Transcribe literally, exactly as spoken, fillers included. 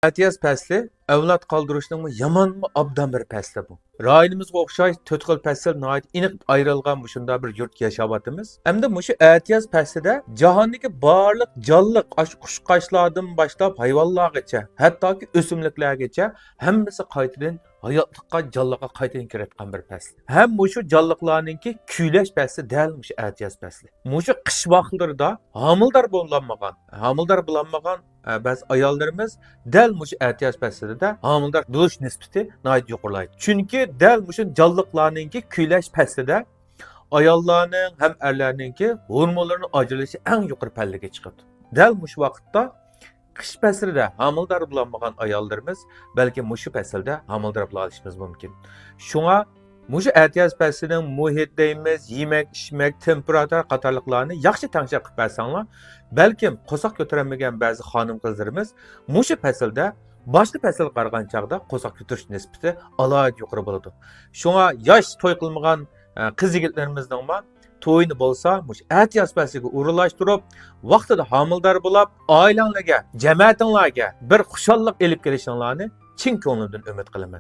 ئەتىياز پەسلى ئەۋلاد قالدۇرۇشنىڭمۇ يامانمۇ ئابدان بىر پەسلى بۇ. رايونىمىزغا ئوخشاش تۆت خىل پەسىل ناھايىتى ئېنىق ئايرىلغان مۇشۇنداق بىر يۇرتتا ياشاۋاتىمىز. ئەمدى مۇشۇ ئەتىياز پەسلىدە جاھاندىكى بارلىق جانلىق، ئاشۇ قۇشقاچلاردىن باشلاپ ھايۋانلارغىچە، ھەتتاكى ئۆسۈملۈكلەرگىچە ھەممىسى قايتىدىن ھاياتلىققا، جانلىققا قايتىدىن كىرىۋاتقان بىر پەسىل. ھەم مۇشۇ جانلىقلارنىڭكى كۈيلەش پەسلى دەل مۇشۇ ئەتىياز پەسلى. مۇشۇ قىش ۋاقىتلىرىدا ھامىلىدار بولالمىغان، ھامىلىدار بولالمىغان، ئە، بەزى ئاياللىرىمىز دەل مۇشۇ ئەتىياز پەسلىدە ھامىلىدار بولۇش نىسبىتى ناھايىتى يۇقىرىلايدۇ. چۈنكى دەل مۇشۇ جانلىقلارنىڭكى كۈيلەش پەسلىدە ئاياللارنىڭ ھەم ئەرلەرنىڭكى ھورمونلىرىنىڭ ئاجرىلىشى ئەڭ يۇقىرى پەللىگە چىقىدۇ. دەل مۇشۇ ۋاقىتتا قىش پەسلىدە ھامىلىدار بولالمىغان ئاياللىرىمىز بەلكىم مۇشۇ پەسىلدە ھامىلىدار بولالىشىمىز مۇمكىن. شۇڭا مۇشۇ ئەتىياز پەسلىنىڭ مۇھىت دەيمىز، يېمەك، ئىچمەك، تېمپېراتۇرا قاتارلىقلارنى ياخشى تەڭشەپ قىلىپ بەرسەڭلار، بەلكىم قورساق كۆتۈرەلمىگەن بەزى خانىم-قىزلىرىمىز مۇشۇ پەسىلدە باشقا پەسىلگە قارىغان چاغدا قورساق كۆتۈرۈش نىسبىتى ئالاھىدە يۇقىرى بولىدۇ. شۇڭا ياش توي قىلمىغان، ئە، قىز-يىگىتلىرىمىزنىڭمۇ تويىنى بولسا مۇشۇ ئەتىياز پەسلىگە ئورۇنلاشتۇرۇپ، ۋاقتىدا ھامىلىدار بولاپ، ئائىلەڭلارگە، جەمەتىڭلارگە بىر خۇشاللىق ئېلىپ كېلىشىڭلارنى چىن كۆڭلۈمدىن ئۈمىد قىلىمەن.